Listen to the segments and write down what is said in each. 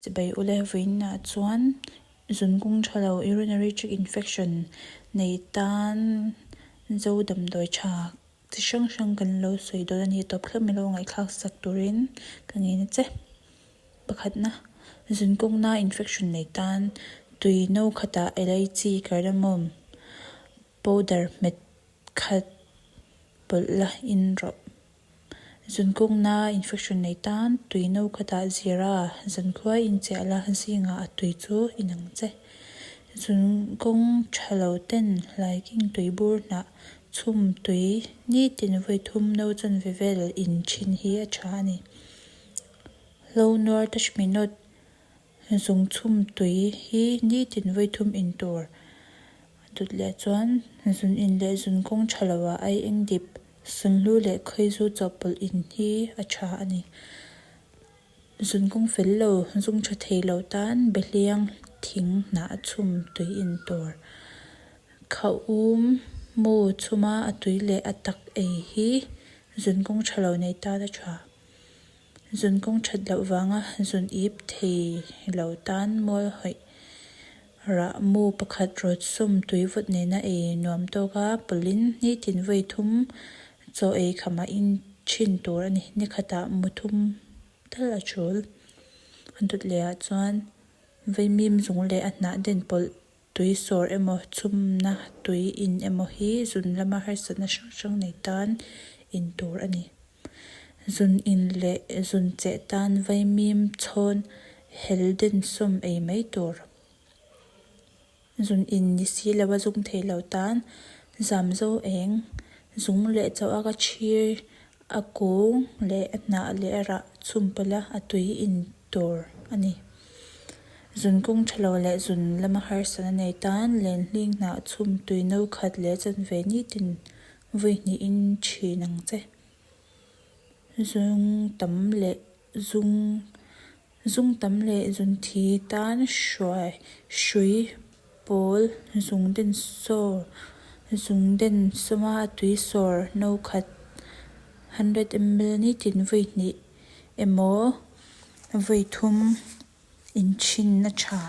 Chibai ule vawiinah chuan zun kawng tha lo urinary tract infection nei tan zo damdawi tha chi hrang hrang kan lo sawi dawn a ni tawp thleng milo ngaihthlak sak turin ka ngen a che. Pakhatna, zun kawngna infection nei tan tui no khatah elaichi cardamom powder hmet khat pawlh la in rawh. Zunkawngna infection nei tan tui no khatah zira zankhua inchiah la zingah a tui chu inang che. Zunkawng tha lo ten hlaiking tui bur hnah chhum tui nitin vawi thum no chanve vel in thin hi a tha a ni. Hlo nuar touch me not Zung chhum tui hi nitin vawi thum in tur a dut leh chuan zun in leh zun kawng tha lo ah ai eng dip sunhlu leh khawizu chawhpawlh in hi a tha a ni. Zun kawng fel lo zung tha thei lo tan behliang thing hnah a chhum tui in tur kha um mu chhuma a tui leh a tak ei hi zun kawng tha lo nei tan a tha. Zun kawng that loh vanga zun ip thei lo tan mual hawih rah mu pakhat rawt sum tui vawt nena ei nuam tawk a, pawlin nitin vawi thum chaw ei khamah in thin tur a ni. Ni khatah mu thum tal a tul. A dawt leh ah chuan vaimim zung leh a hnah den pawlh tui sawr emaw chhumna tui in emaw hi zun lama harsatna hrang hrang nei tan in tur a ni. Zun in leh zun cheh tan vaimim chhawn hel den sawm ei mai tur. Zun in ni si lo a zung thei lo tan zam zo eng zung leh chauh a ka thlir a kung leh a hnah leh a rah chhum pawlh a a tui in tur a ni. Zun kawng tha lo leh zun lama harsatna nei tan lenhling hnah chhum tui no khat leh chanve nitin vawi hnihin thin ang che. Zung tam leh zung zung tam leh zun thi tan hruai hrui pawl zung den sawr zung den sawma a tui sawr no khat 100 ml nitin vawi hnih emaw vawi thum Inthinna tha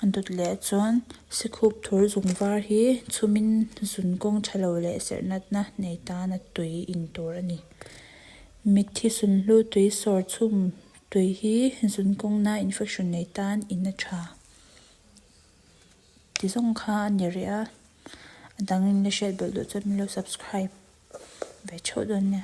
a dawt leh chuan sikhup thur zung var hi chhumin zun kawng tha lo leh serh natna nei tan a tui in tur a ni. Mitthi sunhlu tui sawr chhum tui hi zun kawngna infection nei tan in a tha ti zawng kha a ni rih a, a dangin la hriat belh duh chuan min lo subscribe ve theuh dawn nia.